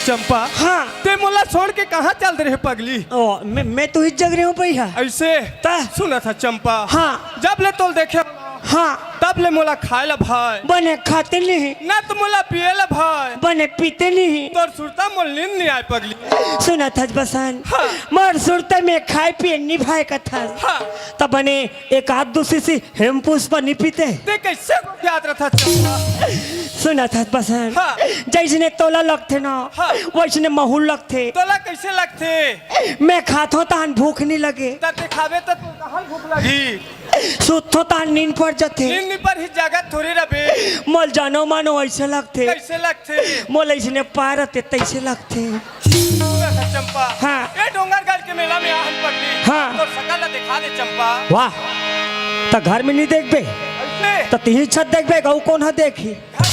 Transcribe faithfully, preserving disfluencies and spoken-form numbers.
चंपा, हाँ। ते मोला छोड़ के कहाँ चल दे रहे पगली? ओ, मैं, मैं तो इस जग रहे हूँ भैया। ऐसे? ता? सुना था चंपा। हाँ। जब ले तोल देखे, हाँ। तब ले मोला खाए ला भाई। बने खाते नहीं। ना तो मोला पिए ला भाई। बने पीते नहीं। तोर सुरता मोल नींद नहीं आए पगली। सुना था बसन। हाँ। मोर सुरता में खाए पिए नहीं भाई का था। हाँ। तब बने एक आध दूसरी सी हेमपुष्पा नहीं पीते। ते कैसे याद रहा था चंपा? सुना था बसन। हाँ। जैसने तोला लगथे ना, हाँ। वैसने महू लगथे। तोला कैसे लगथे? मैं खाथो तहन भूख नहीं लगे। तब ते खाबे तो तू कहाँ भूख लगी? सुतथो तहन नींद पड़ जाथे। नींद नहीं पर ही जगत थोड़ी रबे। मोल जानो मानो ऐसे लगथे। कैसे लगथे? मोल ऐसने पारत हे तैसे लगथे। सुना था चंपा। हाँ। ए डोंगरगढ़ के मेला में आहन पगली। हाँ। तो सकल ला दिखा दे चंपा। वाह, त घर में नहीं देखबे, ऐसे? त तिही छत देखबे, गऊ कौन ह देखी? घर